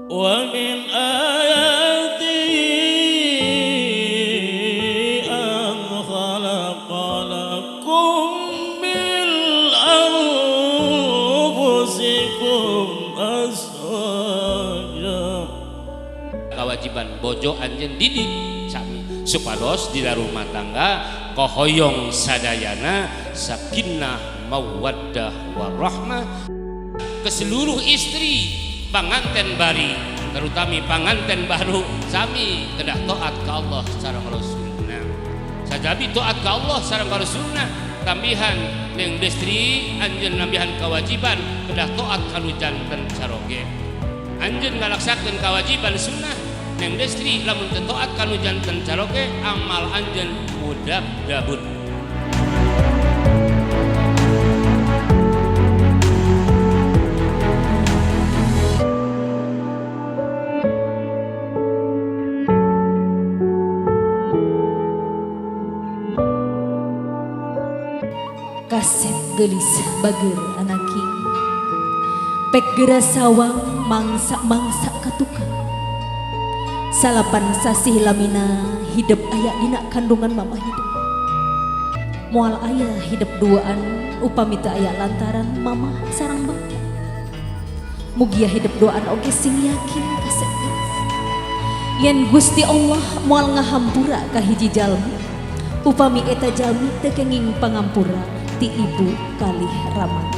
Wa min ayatihi an khalaqa lakum min anfusikum azwaja. Kewajiban bojo anjeun didik sami supados di rumah tangga kohoyong sadayana sakinah mawaddah warahmah. Ke seluruh istri panganten bari, terutama panganten baru, sami kedah taat ke Allah sareng Rasulna. Sajabi taat ke Allah sareng Rasulna, tambihan ning destri anjeun nambihan kewajiban kedah taat ka nu janten caroge. Anjeun ngalaksakeun kewajiban sunnah ning destri lamun teu taat ka nu janten caroge amal anjeun mudab-dabun. Kasep gelis bager anaki pek gera sawang mangsa-mangsa katukang salapan sasih lamina hidup aya dina kandungan mama hidup moal aya hidup duaan upami teu aya lantaran mama sareng bapa mugia hidup duaan oge sing yakin kasep gelis yen Gusti Allah moal ngahampura ka hiji jalmi upami eta jalmi teu kenging pangampura ti ibu kalih ramana.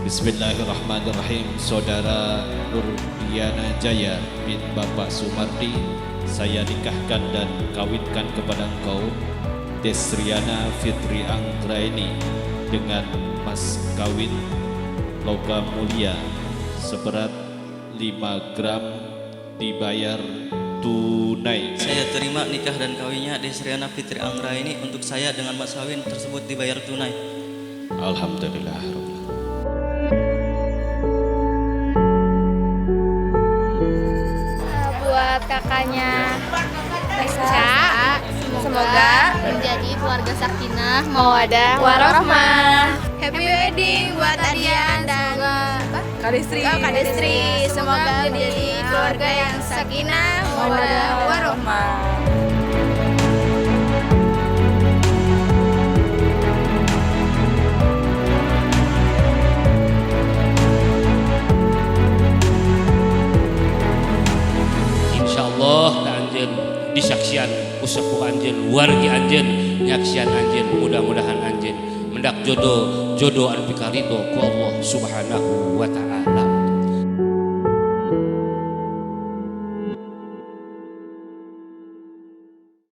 Bismillahirrahmanirrahim. Saudara Nurdiana Jaya bin Bapak Sumardi, saya nikahkan dan kawinkan kepada engkau Desriana Fitri Anggraini dengan mas kawin logam mulia seberat 5 gram dibayar tunai. Saya terima nikah dan kawinnya Desriana Fitri Anggraini untuk saya dengan mas kawin tersebut dibayar tunai. Alhamdulillah. Buat kakaknya Reca, semoga menjadi keluarga sakinah, mawadah, warahmah. Happy wedding buat Adian dan Kak Destri. Oh, Kak Destri. Semoga menjadi keluarga yang sakinah, mawadah, warahmah. Insyaallah anjeun disaksian usepuh anjeun wargi anjeun nyaksian anjeun mudah-mudahan anjeun mendak jodoh jodoh anu pikarido ku Allah Subhanahu wa taala.